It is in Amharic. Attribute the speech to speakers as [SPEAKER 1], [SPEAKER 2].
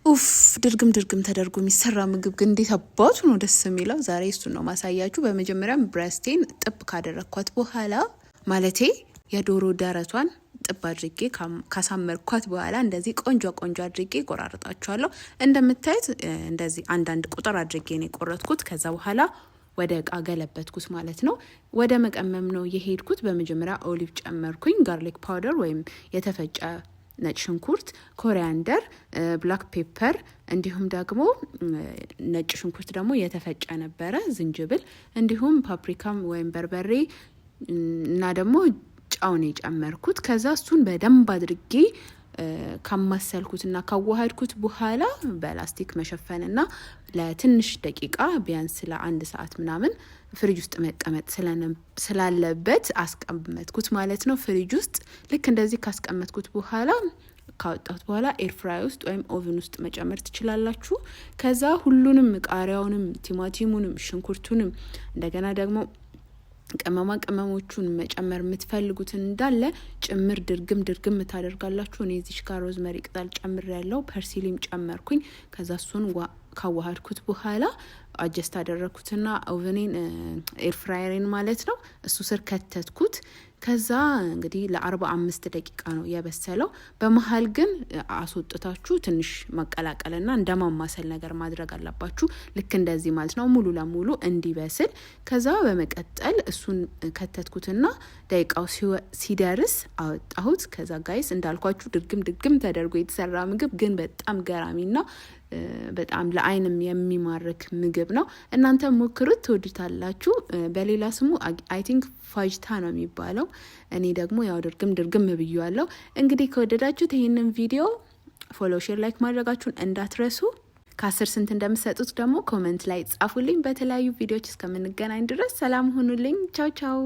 [SPEAKER 1] ኡፍ፣ ድርግም ድርግም ተደርጎ የሚሰራ ምግብ ግን እንዴት አባቱ ነው ደስ የሚለው። ዛሬ እሱን ነው ማሳያችሁ። በመጀመሪያም breast ኤን እጥብ ካደረግኳት በኋላ፣ ማለቴ የዶሮ ደረቷን እጥብ አድርጌ ካሳመርኳት በኋላ እንደዚህ ቆንጆ ቆንጆ አድርጌ ቆራርጣቸዋለሁ። እንደምታዩት እንደዚህ አንዳንድ ቁጥር አድርጌ ነው የቆረጥኩት። ከዛ በኋላ ወደ እቃ ገለበጥኩት ማለት ነው። ወደ መቀመም ነው የሄድኩት። በመጀመሪያ olive ጨመርኩኝ፣ garlic powder ወይም የተፈጨ ነጭ ሽንኩርት፣ coriander፣ black pepper እንዲሁም ደግሞ ነጭ ሽንኩርት ደግሞ የተፈጨ ነበረ፣ ዝንጅብል፣ እንዲሁም ፓፕሪካም ወይም በርበሬ እና ደግሞ ጨውን የጨመርኩት። ከዛ እሱን በደንብ አድርጌ ካማሰልኩትና ካዋሃድኩት በኋላ በላስቲክ መሸፈንና ለትንሽ ደቂቃ፣ ቢያንስ ለአንድ ሰዓት ምናምን ፍሪጅ ውስጥ መቀመጥ ስላለበት አስቀመጥኩት ማለት ነው። ፍሪጅ ውስጥ ልክ እንደዚህ ካስቀመጥኩት በኋላ፣ ካወጣሁት በኋላ air fry ውስጥ ወይም oven ውስጥ መጨመር ትችላላችሁ። ከዛ ሁሉንም ቃሪያውንም፣ ቲማቲሙንም፣ ሽንኩርቱንም እንደገና ደግሞ ቅመማ ቅመሞቹን መጨመር የምትፈልጉትን እንዳለ ጭምር ድርግም ድርግም ታደርጋላችሁ። እኔ እዚች ጋር rosemary ቅጠል ጨምሬያለው፣ parsley ም ጨመርኩኝ። ከዛ እሱን ካዋሃድኩት በኋላ adjust አደረግኩትና oven ኤን፣ air fryer ኤን ማለት ነው፣ እሱ ስር ከተትኩት። ከዛ እንግዲህ ለ45 ደቂቃ ነው የበሰለው። በመሀል ግን አስወጥታችሁ ትንሽ ማቀላቀልና እንደ ማማሰል ነገር ማድረግ አለባችሁ። ልክ እንደዚህ ማለት ነው፣ ሙሉ ለሙሉ እንዲበስል። ከዛ በመቀጠል እሱን ከተትኩትና ደቂቃው ሲደርስ አወጣሁት። ከዛ guys፣ እንዳልኳችሁ ድርግም ድርግም ተደርጎ የተሰራ ምግብ ግን በጣም ገራሚና በጣም ለአይንም የሚማርክ ምግብ ነው። እናንተ ሞክሩት፣ ትወዱታላችሁ። በሌላ ስሙ I think ፋጅታ ነው የሚባለው። እኔ ደግሞ ያው ድርግም ድርግም ብያለሁ። እንግዲህ ከወደዳችሁት ይህንን ቪዲዮ follow፣ share፣ like ማድረጋችሁን እንዳትረሱ። ከ10 ስንት እንደምትሰጡት ደግሞ comment ላይ ጻፉልኝ። በተለያዩ ቪዲዮዎች እስከምንገናኝ ድረስ ሰላም ሁኑልኝ። ቻው ቻው።